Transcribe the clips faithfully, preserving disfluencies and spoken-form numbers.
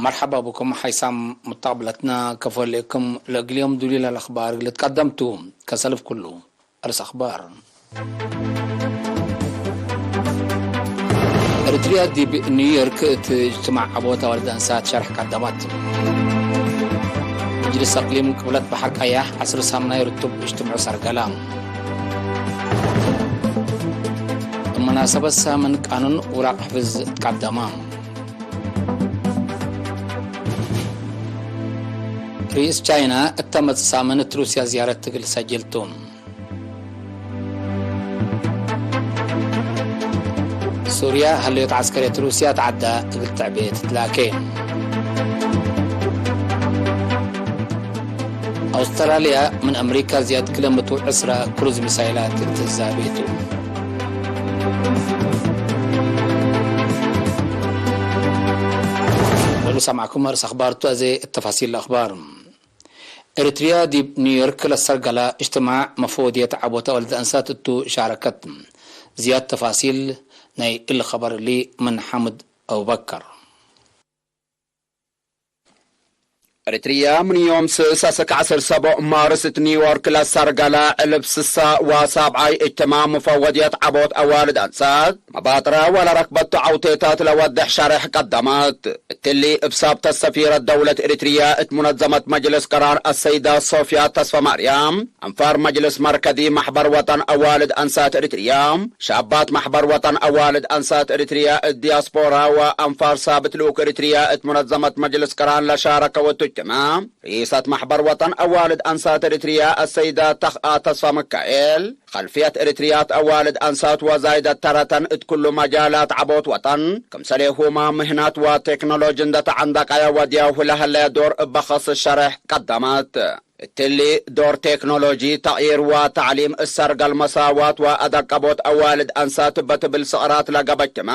መርሐባ ብኩም ሓይሳም ሙተቅብለትና፣ ከፎ ለእኩም ለእግል ዮም ዱሊለ ለአኽባር እግል ልትቀደም ቱ። ከሰልፍ ኩሉ፣ አርስ አኽባር። ኤሪትርያ ዲብ ኒውዮርክ እት እጅትማዕ ዐቦት አዋልድ አንሳት ሸርሕ ቀደመት። ምጅልስ አቅሊም ቅብለት በሐር ቀያሕ ዐስር ሳምናይ ርቱብ እጅትምዑ ሰርገላ። እብ መናሰበት ሳምን ቃኑን ውራቅ ሕፍዝ እትቀደመ። ርኢስ ቻይና እተ መጽእ ሳምን እት ሩስያ ዝያረት እግል ሰጅል ቱ። ሱርያ፣ ሀለዮት ዐስከርየት ሩስያ ተዐዳ እግል ትዕቤ ትትላኬ። አውስትራልያ ምን አምሪካ ዝያድ ክለ ምቱ ዕስራ ክሩዝ ሚሳይላት ትዛቤ ቱ። ለሉ ሰምዐኩም አርስ አኽባር ቱ፣ አዜ እት ተፋሲል ለአኽባር። ኤሪትርያ ዲብ ኒውዮርክ ለሰርገላ እጅትማዕ መፈወድየት ዐቦት አዋልድ አንሳት እቱ ሻረከት። ዝያድ ተፋሲል ናይ እሊ ኸበር እሊ ምን ሓምድ አቡበከር። ኤሪትርያ ምን ዮም ስስ አስክ ዐስር ሰቦ ማርስ እት ኒውዮርክ ለሰርገላ ዕልብ ስሳ ወሳብዓይ እጅትማዕ መፈወድየት ዐቦት አዋልድ አንሳት መባጥረ ወለረክበቱ ዐውቴታት ለወድሕ ሸሬሕ ቀደመት። እትሊ እብ ሳብተ ሰፊረት ደውለት ኤሪትርያ እት ሙነዘመት መጅልስ ቅራር አሰይዳ ሶፍያ ተስፈማርያም፣ አንፋር መጅልስ መርከዚ ማሕበር ወጠን አዋልድ አንሳት ኤሪትርያ፣ ሻባት ማሕበር ወጠን አዋልድ አንሳት ኤሪትርያ እት ዲያስፖራ ወአንፋር ሳብት ልኡክ ኤሪትርያ እት ሙነዘመት መጅልስ ቅራር ለሻረከው እቱ እጅትማዕ፣ ርኢሰት ማሕበር ወጠን አዋልድ አንሳት ኤሪትርያ አሰይዳ ተኽአ ተስፋ ምካኤል፣ ከልፍየት ኤሪትርያት አዋልድ አንሳት ወዛይደት ተረተን እት ኩሉ መጃላት ዐቦት ወጠን፣ ክምሰሌሁመ ምህናት ወቴክኖሎጂ እንደ ተዐንደቀየ ወድያሁ ለሀለየ ዶር እበ ከስ ሸሬሕ ቀደመት። እትሊ ዶር ቴክኖሎጂ፣ ተቅይር ወተዕሊም፣ እሰርገል መሳዋት ወአደቀቦት አዋልድ አንሳት እበ ትብል ስቅራት ለገበችመ፣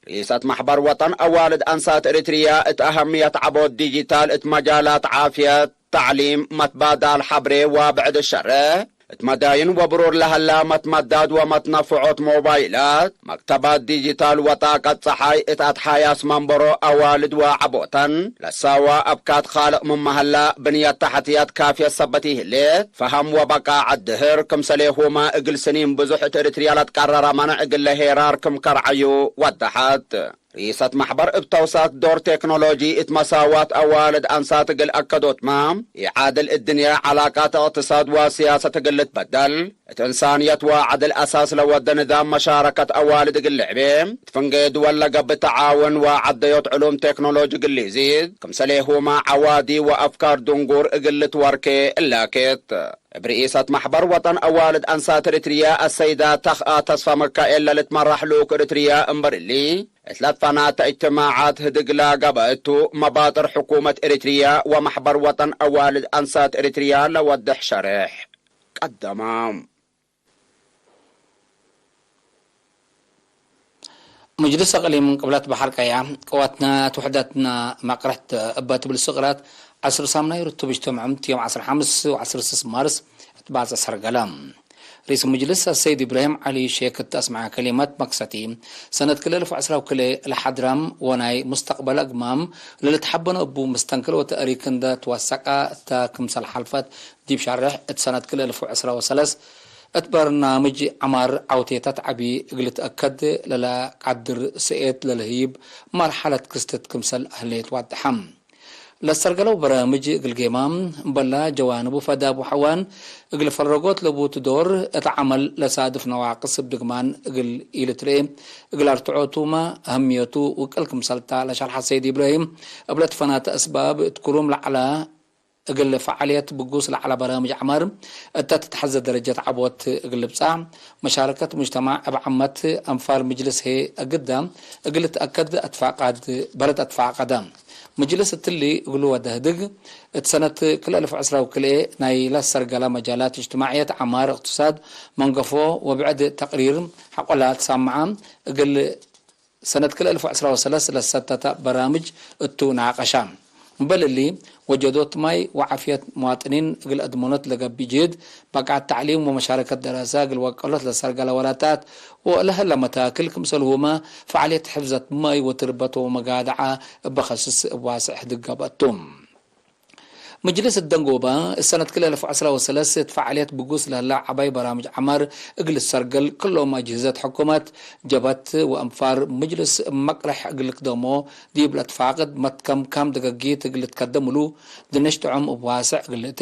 ርኢሰት ማሕበር ወጠን አዋልድ አንሳት ኤሪትርያ እት አሀምየት ዐቦት ዲጂታል እት መጃላት ዓፍየት፣ ተዕሊም፣ መትባዳል ሐብሬ ወብዕድ ሸሬሕ፣ እት መዳይን ወብሩር ለሀላ መትመዳድ ወመትነፍዖት ሞባይላት፣ መክተባት ዲጂታል ወጣቀት ጸሓይ እት አትሓያስ መንበሮ አዋልድ ወዐቦተን ለሳዋ አብካት ካልቅ ምመ ሀላ፣ ብንየት ተሕትየት ካፍየት ሰበት ኢህሌት፣ ፈሀም ወበቃዐት ድህር፣ ክምሰሌሁመ እግል ስኒን ብዙሕ እት ኤሪትርያ ለትቀረረ መንዕ እግለ ሄራር ክም ከርዐዩ ወደሐት። ርኢሰት መሕበር እብ ተውሳክ ዶር ቴክኖሎጂ እት መሳዋት አዋልድ አንሳት እግል አከዶትመ፣ ኢዓድል እድንየ፣ ዐላቃት እቅትሳድ ወስያሰት እግል ልትበደል፣ እት እንሳንየት ወዐድል አሳስ ለወደ ንዛም መሻረከት አዋልድ እግል ልዕቤ፣ እት ፍንጌ ድወል ለገብእ ተዓውን ወዐደዮት ዕሉም ቴክኖሎጂ እግል ሊዚድ፣ ክምሰሌሁመ ዐዋዲ ወአፍካር ድንጉር እግል ልትወርኬ እላኬት። እብ ርኢሰት መሕበር ወጠን አዋልድ አንሳት ኤሪትርያ አሰይዳ ተኽአ ተስፋ ምካኤል ለልትመራሕ ልኡክ ኤሪትርያ እምበር እሊ፣ እት ለትፈናተ እጅትማዓት ህድግ ለገብአ እቱ፣ መባጥር ሕኩመት ኤሪትርያ ወመሕበር ወጠን አዋልድ አንሳት ኤሪትርያ ለወድሕ ሸሬሕ ቀደመ። ምጅልስ አቅሊም ቅብለት በሐር ቀያ፣ ቅዋትና እት ውሕደትና መቅርሕት እበ ትብል ስቅራት፣ ዐስር ሳምናይ ርቱብ እጅትምዕምት ዮም ዐስር ሐምስ ወዐስር ስስ ማርስ እት ባጽዕ ሰርገለ። ርኢስ ምጅልስ አሰይድ ኢብራሂም ዐሊ ሼክ እት አስመዐ ከሊመት መክሰቲ፣ ሰነት ክልኤ እልፍ ወዐስራ ወክልኤ ለሐድራም ወናይ ሙስተቅበል አግማም ለልትሐበኖ እቡ ምስተንክር ወተእሪክ እንደ ትወሰቀ እተ ክምሰል ሐልፈት ዲብ ሸሬሕ እት ሰነት ክልኤ እልፍ ወዐስራ ወሰለስ እት በርናምጅ ዐማር ዐውቴታት ዐቢ እግል ልትአከድ ለለቀድር ስኤት ለልህይብ መርሐለት ክስተት ክምሰል ህሌት ዋድሐ። ለሰርገለው በራምጅ እግል ጌማም እምበላ ጀዋንቡ ፈዳብ ወሐዋን እግል ፈረጎት ለቡቱ ዶር እት ዐመል ለሳድፍ ነዋቅስ እብ ድግማን እግል ኢልትርኤ እግል አርትዖቱመ አህምየቱ ውቅል ክምሰልታ ለሸርሐ ሰይድ ኢብራሂም፣ እብ ለትፈናተ አስባብ እት ክሩም ለዐላ እግል ፈዓልየት ብጉስ ለዐለ በራምጅ ዐማር እተ ትትሐዘ ደረጀት ዐቦት እግል ልብጻ፣ መሻረከት ሙጅተማዕ እብ ዓመት አንፋር ምጅልስ ህዬ አግዳ እግል ልትአከድ አትፋቃድ በለድ አትፋቀደ። ምጅልስ እትሊ እግሉ ወደ ህድግ፣ እት ሰነት ክልኤ እልፍ ወዐስራ ወክልኤ ናይ ለሰርገለ መጃላት እጅትማዕየት፣ ዐማር፣ እቅትሳድ፣ መንገፎ ወብዕድ ተቅሪር ሐቆላ ትሰመዐ፣ እግል ሰነት ክልኤ እልፍ ወዐስራ ወሰለስ ለሰተተ በራምጅ እቱ ናቀሻ። እምበል እሊ፣ ወጀዶት ማይ ወዓፍየት መዋጥኒን እግል አድመኖት ለገብእ ጅህድ፣ በቃት ተዕሊም ወመሻረከት ደራሰ እግል ወቀሎት ለሰርገለ ወላታት ወለሀለ መታክል ክምሰልሁመ፣ ፈዓልየት ሕፍዘት ማይ ወትርበት ወመጋድዓ እበ ከስስ እብ ዋስዕ ህድግ ገብአቱ። ምጅልስ እደንጎበ፣ እሰነት ክልኤ አልፍ ወዐስረ ወሰለስ እት ፈዓልየት ብጉስ ለህለ ዐባይ በራምጅ ዐማር እግል ትሰርገል፣ ክሎም አጅህዘት ሕኩመት፣ ጀብሀት ወአንፋር ምጅልስ እብ መቅረሕ እግል ልክደሞ ዲብ ለትፋቅድ መትከምካም ደገጊት እግል ልትከደም እሉ፣ ድንሽ ጥዑም እብ ዋስዕ እግል ልእቴ፣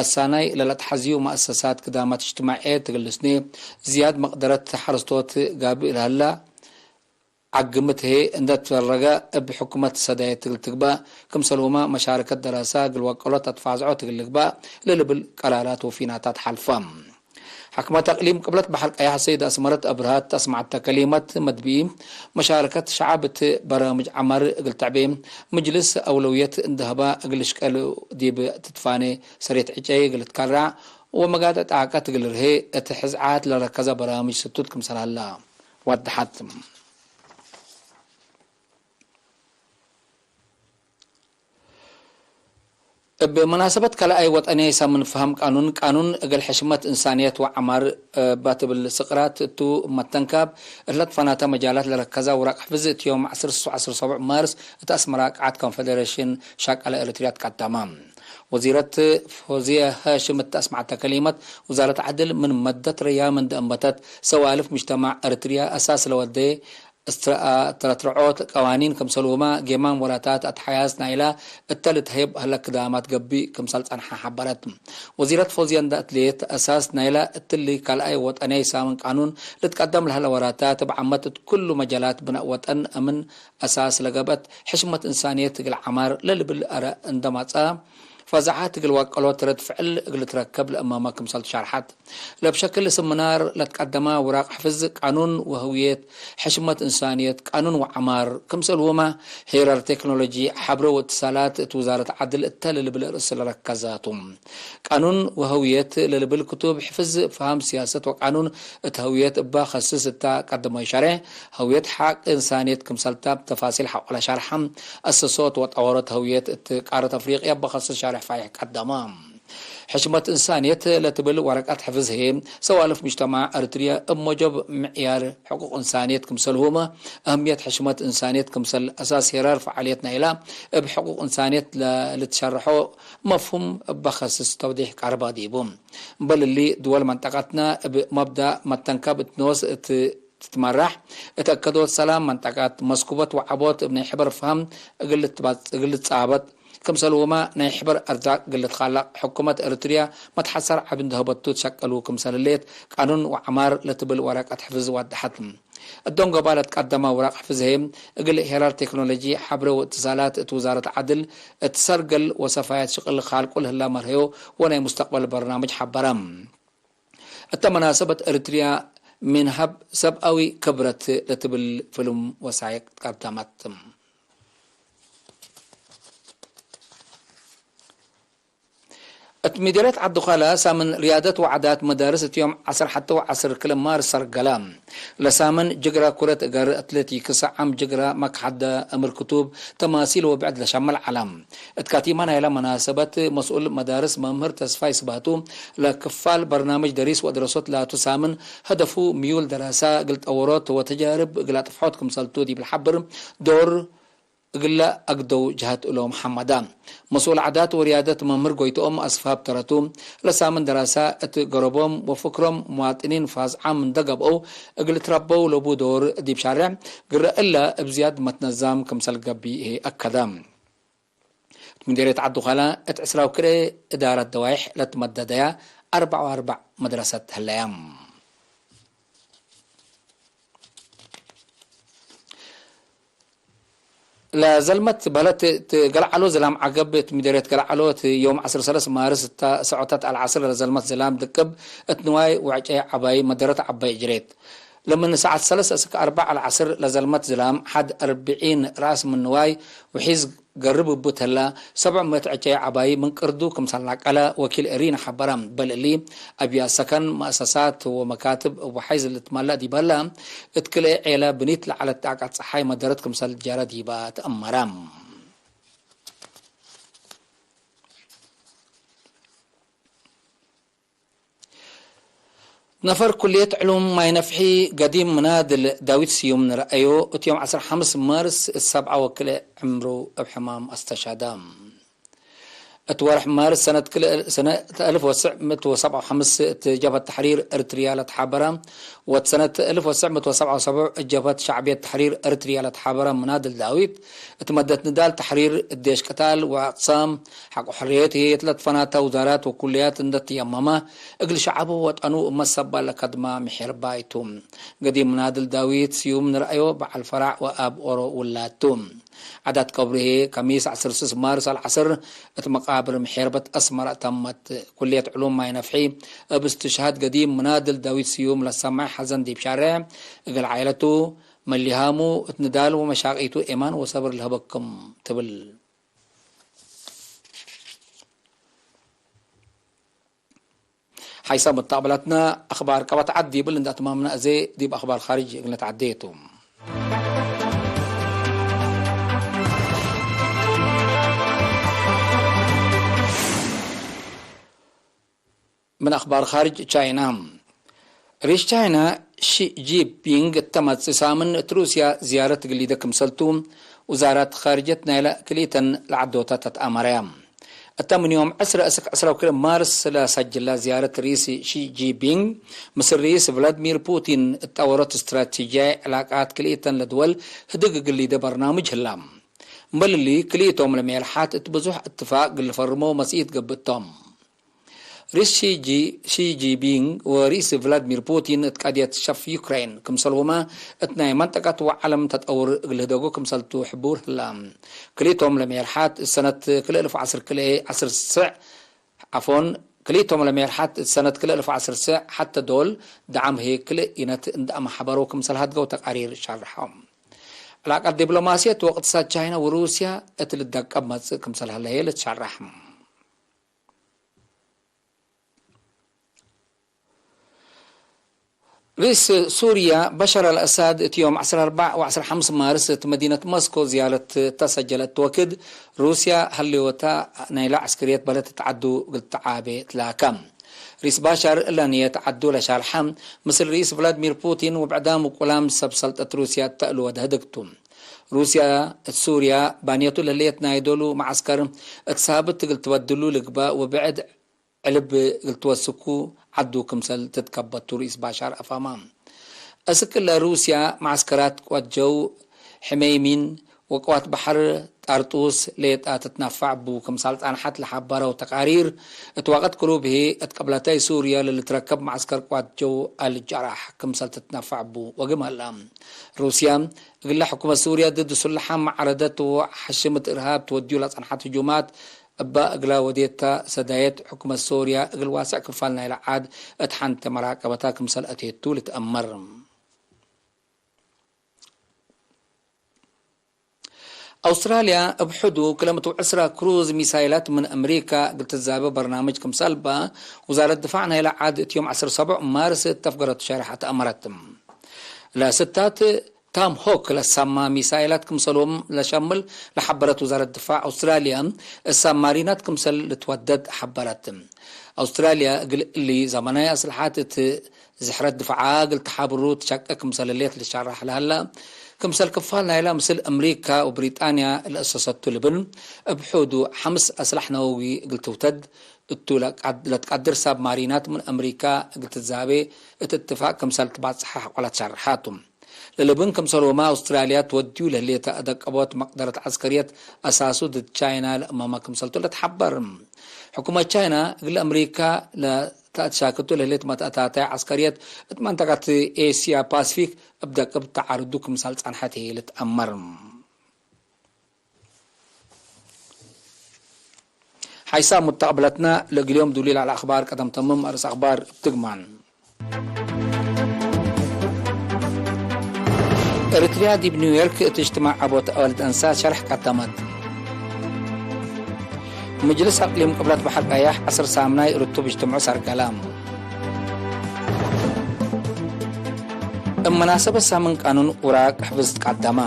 አሳናይ ለለአትሐዝዩ መአሰሳት ክዳማት እጅትማዕየት እግል ልስኔ፣ ዝያድ መቅደረት ሐረስቶት ጋብእ ለህለ፣ ዐግምት ህዬ እንዴ ትፈረገ እብ ሕኩመት ሰዳየት እግል ትግባእ፣ ክምሰልሁመ መሻረከት ደራሰ እግል ወቀሎት አትፋዝዖት እግል ልግባእ ለልብል ቀራራት ወፊናታት ሐልፈ። ሕክመት አቅሊም ቅብለት በሐር ቀያሕ ሰይድ አስመረት አብርሃት አስመዐተ ከሊመት መድብኢ፣ መሻረከት ሸዐብ እት በራምጅ ዐማር እግል ተዕቤ፣ ምጅልስ አውለውየት እንዴ ሀበ እግል ልሽቀል ዲብ ትትፋኔ ሰሬት ዕጨይ እግል ልትከራዕ ወመጋድዕ ጣቀት እግል ልርሄ እት ሕዝዓት ለረከዘ በራምጅ ስቱት ክምሰል ሀለ ወደሐት። እብ መናሰበት ካልኣይ ወጠንያይ ሳምን ፈሀም ቃኑን፣ ቃኑን እግል ሕሽመት እንሳንየት ወዐማር እባ ትብል ስቅራት እቱ መተንካብ እት ለትፈናተ መጃላት ለረከዘ ውራቅ ሕፍዝ እት ዮም ዐስር ሰዑ ዐስር ሰቡዕ ማርስ እት አስመራ ቅዓት ኮንፈደሬሽን ሸቀለ ኤረትርያ ትቀደመ። ወዚረት ፎዝየ ሃሽም እት አስመዐተ ከሊመት፣ ውዛረት ዐድል ምን መደት ረያም እንዴ አንበተት፣ ሰዋልፍ ሙጅተማዕ ኤረትርያ አሳስ ለወዴ እስትረአ ተረትርዖት ቀዋኒን ክምሰልሁመ ጌማም ወላታት አትሓያዝ ናይላ እተ ልትሀየብ ሀለ ክዳማት ገብእ ክምሰል ጸንሐ ሐበረት። ወዚረት ፎዝየ እንደ አትሌት፣ አሳስ ናይላ እትሊ ካልኣይ ወጠንያይ ሳምን ቃኑን ልትቀደም ለሀለ ወላታት እብ ዓመት እት ኩሉ መጃላት ብናእ ወጠን አምን አሳስ ለገብአት ሕሽመት እንሳንየት እግል ዐማር ለልብል አረ እንደ መጽአ፣ ፈዛዓት እግል ወቀሎት ረድ ፍዕል እግል ልትረከብ ለእመመ ክምሰል ትሻርሐት። ለብሸክል ስምናር ለትቀደመ ውራቅ ሕፍዝ ቃኑን ወህውየት፣ ሕሽመት እንሳንየት፣ ቃኑን ወዐማር፣ ክምሰልሁመ ሄራር ቴክኖሎጂ፣ ሐብረ ወእትሳላት እት ውዛረት ዐድል እተ ለልብል ርእስ ለረከዘ ቱ። ቃኑን ወህውየት ለልብል ክቱብ ሕፍዝ ፈሀም ሲያሰት ወቃኑን እት ህውየት እበ ከስስ እተ ቀደመ ሸሬሕ፣ ህውየት ሐቅ እንሳንየት ክምሰልታ እብ ተፋሲል ሐቆለ ሸርሐ፣ አሰሶት ወጠወሮት ህውየት እት ቃረት አፍሪቅያ እበ ከስስ ሸሬሕ ፋይሕ ቀደመ። ሕሽመት እንሳንየት ለትብል ወረቀት ሕፍዝ ህዬ፣ ሰዋልፍ ሙጅተማዕ ኤረትርየ እብ ሞጀብ ምዕያር ሕቁቅ እንሳንየት ክምሰልሁመ፣ አህምየት ሕሽመት እንሳንየት ክምሰል አሳስ ሄራር ፈዓልየት ናይላ እብ ሕቁቅ እንሳንየት ለልትሸርሖ መፍሁም እበ ከስስ ተውዴሕ ቀርበ ዲቡ። እምበል እሊ፣ ድወል መንጠቀትነ እብ መብዳእ መተንከብ እት ኖስ እት ትትመራሕ፣ እት አከዶት ሰላም መንጠቀት፣ መስኩበት ወዐቦት እብ ናይ ሕበር ፈሀም እግል ልትባጽ-፣ እግል ልትጻበጥ፣ ክምሰልሁመ ናይ ሕበር አርዛቅ እግል ልትካለቅ፣ ሕኩመት ኤረትርያ መትሐሰር ዐቢ እንዴ ሀበቱ ትሸቅሉ ክምሰል ህሌት፣ ቃኑን ወዐማር ለትብል ወረቀት ሕፍዝ ወደሐት። እዶንጎባ ለትቀደመ ውራቅ ሕፍዝ ህዬ፣ እግል ሄራር ቴክኖሎጂ፣ ሐብሬ ወእትሳላት እት ውዛረት ዐድል እት ሰርገል ወሰፋየት ሽቅል ካልቁ ለህለ መርሀዮ ወናይ ሙስተቅበል በርናምጅ ሐበረ። እተ መናሰበት ኤረትርያ ምን ሀብ ሰብአዊ ክብረት ለትብል ፍልም ወሳይቅ ቀደመት። እት ምዴርየት ዐዲ ዃላ ሳምን ርያደት ወዓዳት መዳርስ እት ዮም ዐስር ሐቴ ወዐስር ክል ማርስ ሰርገለ። ለሳምን ጅግረ ኩረት እገር፣ አትሌቲክስ፣ ዓም ጅግረ፣ መክሐደ፣ እምር ክቱብ፣ ተማሲል ወብዕድ ለሸምል ዐለ። እት ካቲመ ናይለ መናሰበት፣ መስኡል መዳርስ መምህር ተስፋይ ስባቱ፣ ለክፋል በርናምጅ ደሪስ ወድረሶት ላቱ ሳምን፣ ሀደፉ ምዩል ደራሰ እግል ጠወሮት ወተጃርብ እግል አጥፍሖት ክምሰልቱ ዲብ ለሐብር፣ ዶር እግለ አግደው ጀሀት እሎም ሐመደ። መስኡል ዓዳት ወርያደት መምህር ጎይትኦም አስፋ ብተረቱ፣ ለሳምን ደራሰ እት ገረቦም ወፍክሮም መዋጥኒን ፋዝዓም እንደ ገብአው እግል ትረበው ለቡ ዶር ዲብ ሻሬዕ ግረ እለ እብ ዝያድ መትነዛም ክምሰል ገብእ ህዬ አከደ። እት ምዴርየት ዐዲ ዃላ እት ዕስራ ወክልኤ እዳረት ደዋይሕ ለትመደደያ አርበዕ ወአርበዕ መድረሰት ህለያ። ለዘልመት በህለት እት ገልዐሎ ዝላም ዐገብ እት ምዴርየት ገልዐሎ እት ዮም ዐስር ሰለስ ማርስ እተ ሰዖታት አልዐስር ለዘልመት ዝላም ድቅብ እት ንዋይ ወዕጨይ ዐባይ መደረት ዐባይ እጅሬት። ለምን ሰዓት ሰለስ እስክ አርበዕ አልዐስር ለዘልመት ዝላም ሐድ አርብዒን ራስ ምን ንዋይ ወሒዝ ገርብ እቡ ተላ፣ ሰብዕ ምእት ዕጨይ ዐባይ ምን ቅርዱ ክምሰል ነቀለ ወኪል እሪን ሐበረ። በል እሊ፣ አብያት ሰከን፣ መአሰሳት ወመካትብ እብ ወሐይዝ ልትመለእ ዲበ ህለ፣ እት ክልኤ ዔለ ብኒት ለዐለት ጣቀት ጸሓይ መደረት ክምሰል ጀረ ዲበ ተአመረ። ነፈር ኩልየት ዕሉም ማይ ነፍሒ ገዲም ምናድል ዳዊት ስዩም ንረአዮ፣ እት ዮም ዐስር ሐምስ ማርስ እት ሰብዓ ወክልኤ ዕምሩ እብ ሕማም አስተሻዳ። እት ወርሕ ማርስ ሰነት ክልኤ፣ ሰነት አልፍ ወትስዕ ምእት ወሰብዓ ወሐምስ እት ጀብሀት ተሕሪር ኤርትርያ ለተሓበረ፣ ወእት ሰነት አልፍ ወትስዕ ምእት ወሰብዓ ወሰቡዕ እት ጀብሀት ሸዕብየት ተሕሪር ኤርትርያ ለተሓበረ ምናድል ዳዊት፣ እት መደት ንዳል ተሕሪር እዴሽ ቅታል ወአቅሳም ሐቆ ሕርየት ህዬ እት ለትፈናተ ውዛራት ወኩልያት እንዴ ትየመመ፣ እግል ሸዐቡ ወጠኑ እመ ሰባ ለከድመ ምሔርባይ ቱ። ገዲም ምናድል ዳዊት ስዩም ንርአዮ በዐል ፈራዕ ወአብ ኦሮ ውላድ ቱ። ዓዳት ቀብሩ ህዬ ከሚስ ዐስር ስስ ማርስ አልዐስር እት መቃብር ምሔርበት አስመረ ተመት። ኩልየት ዕሉም ማይ ነፍሒ እብ እስትሽሃድ ገዲም ምናድል ዳዊት ስዩም ለሰመዕ ሐዘን ዲብ ሻሬዕ እግል ዓኢለቱ፣ መሊሃሙ እት ንዳል ወመሻቂቱ ኤማን ወሰብር ለህበክም ትብል። ሓይሰ ሙተቅበላትና አኽባር ቀበት ዐድ ዲብል እንደ አትማምና፣ እዜ ዲብ አኽባር ኻርጅ እግል ነትዐዴ ቱ። ምን አኽባር ኻርጅ ቻይና። ርኢስ ቻይና ሺ ጂንፒንግ እተ መጽእ ሳምን እት ሩስያ ዝያረት እግል ሊደ ክምሰልቱ ውዛራት ኻርጀት ናይለ ክልኢተን ለዐዶታት ተትአመረያ። እተ ምን ዮም ዕስረ እስክ ዕስረ ወክልኤ ማርስ ለሰጅለ ዝያረት ርኢስ ሺ ጂንፒንግ ምስል ርኢስ ቭላድሚር ፑቲን እት ጠወሮት እስትራቴጂያይ ዕላቃት ክልኢተን ለድወል ህድግ እግል ሊደ በርናምጅ ህላ። እምበል እሊ፣ ክልኢቶም ለሜልሓት እት ብዙሕ እትፋቅ እግል ልፈርሞ መስኢት ገብእ ቶም። ርኢስ ሺ ጂ-፣ ሺ ጂንፒንግ ወርኢስ ቭላድሚር ፑቲን እት ቀድየት ሸፍ ዩክሬን ክምሰልሁመ እት ናይ መንጠቀት ወዐለም ተጠውር እግል ህደጎ ክምሰልቱ ሕቡር ህላ። ክልኢቶም ለሜልሓት እት ሰነት ክልኤ እልፍ ወዐስር ክልኤ ዐስር ስዕ፣ ዐፎን፣ ክልኢቶም ለሜልሓት እት ሰነት ክልኤ እልፍ ወዐስር ስዕ ሐተ ዶል ደዓም ህዬ ክልኢነት እንደ አመሐበረው ክምሰል ሀድገው ተቃሪር ሻርሐው። ዕላቀት ዲፕሎማስየት ወእቅትሳድ ቻይና ወሩስያ እት ልደቀብ መጽእ ክምሰል ሀለ ህዬ ልትሸረሕ። ርኢስ ሱርያ በሻር አልአሳድ እት ዮም ዐስር አርበዕ ወዐስር ሐምስ ማርስ እት መዲነት ሞስኮ ዝያረት ተሰጀለት ወክድ፣ ሩስያ ሀሌወታ ናይለ ዐስክርየት በለት እት ዐዱ እግል ተዓቤ ትላከ። ርኢስ ባሻር እለ ንየት ዐዱ ለሻልሐ፣ ምስል ርኢስ ቭላድሚር ፑቲን ወብዕዳም ውቁላም ሰብ ሰልጠት ሩስያ ተእልወ ደህድግ ቱ። ሩስያ እት ሱርያ ባንየቱ ለህሌት ናይ ዶሉ መዓስከር እት ሳብት እግል ትበድሉ ልግበእ ወብዕድ ዕልብ እግል ትወስኩ ዐዱ ክምሰል ትትከበት ቱ ርኢስ ባሻር አፋማ። እስክ ለሩስያ መዓስከራት ቋት ጀው፣ ሕሜይሚን ወቅዋት በሐር ጣርጡስ ሌጣ ትትነፋዕ ቡ ክምሰል ጸንሐት ለሐበረው ተቃሪር፣ እት ወቅት ቅሩብ ህዬ እት ቅብለታይ ሱርያ ለልትረከብ መዓስከር ቋት ጀው አልጀራሕ ክምሰል ትትነፋዕ ቡ ወግም ሀላ። ሩስያ እግለ ሕኩመት ሱርያ ድድ ሱልሓ መዓረደት ወሐሽምት እርሃብ ትወድዩ ለጸንሐት ህጁማት እበ እግላ ወዴታ ሰዳየት፣ ሕኩመት ሶርያ እግል ዋስዕ ክፋል ናይለ ዓድ እት ሐንተ መራቀበታ ክምሰል አቴቱ ልትአመር። አውስትራልያ እብ ሕዱ ክለ ምእት ወዕስራ ክሩዝ ሚሳይላት ምን አምሪካ እግል ትዛበ በርናምጅ ክምሰል በ፣ ውዛረት ድፋዕ ናይለ ዓድ እት ዮም ዐስር ሰቡዕ ማርስ እት ተፍገረቱ ሸርሐት አመረት። ለስታት ታምሆክ ለሰማ ሚሳይላት ክምሰሎም ለሸምል ለሐበረት ውዛረት ድፋዕ አውስትራልያ፣ እሳብ ማሪናት ክምሰል ልትወደድ ሐበረት። አውስትራልያ እግል እሊ ዘመናይ አስልሓት እት ዝሕረት ድፋዓ እግል ተሓብሩ ትሸቄ ክምሰል ህሌት ልሸራሕ ለሀላ፣ ክምሰል ክፋል ናይላ ምስል አምሪካ ወብሪጣንያ ለአሰሰቱ ልብል፣ እብ ሑዱ ሐምስ አስላሕ ነወዊ እግል ትውተድ እቱ ለትቀድር ሳብ ማሪናት ምን አምሪካ እግል ትዛቤ እት እትፋቅ ክምሰል ትባጽሐ ሐቆላት ሸርሓቱ። ለልብን ክምሰልሁመ አውስትራልያ ትወድዩ ለህሌተ አደቀቦት መቅደረት ዐስከርየት አሳሱ ድድ ቻይና ለእመመ ክምሰልቱ ለትሐበር። ሕኩመት ቻይና እግል አምሪካ ለተአትሻክቱ ለህሌት መትአታታይ ዐስከርየት እት መንጠቀት ኤስያ ፓስፊክ እብ ደቅብ ተዓርዱ ክምሰል ጸንሐት ህይ ልትአመር። ሓይሳም ሙተቅብለትነ፣ ለእግል ዮም ዱሊ ለዐለ አኽባር ቀደም ተምም አርእስ አኽባር እብ ትግማን። ኤሪትርያ ዲብ ኒውዮርክ እት እጅትማዕ ዐቦት አወልድ አንሳት ሸርሕ ቀደመት። ምጅልስ አቅሊም ቅብለት በሐር ቀያሕ ዐስር ሳምናይ ርቱብ እጅትምዑ ሰርገለ። እብ መናሰበት ሳምን ቃኑን ውራቅ ሕፍዝ ትቀደመ።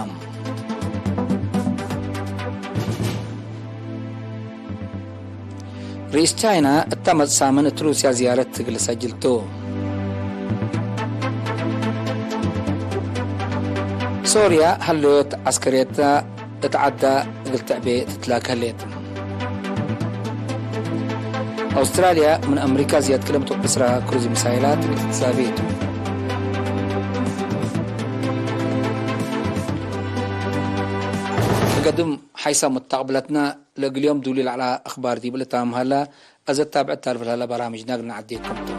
ርኢስ ቻይና እተ መጽእ ሳምን እት ሩስያ ዝያረት እግል ሰጅል ቱ። ሶርያ ሀለዮት ዐስከርየት እት ዐዳ እግል ትዕቤ ትትላከ ህሌት። አውስትራልያ ምን አምሪካ ዝያድ ክለ ምጡቅ ዕስራ ክሩዝ ሚሳይላት እግል ትትሳቤ ቱ። ከገድም ሓይሳ ሙታቅብለትነ ለእግል ዮም ዱሊ ለዐለ አክባር ዲብ ልታም ሀለ። አዘ ታብዕት ታልፍ ለሀለ በራምጅና እግል ነዐዴኩም ቱ።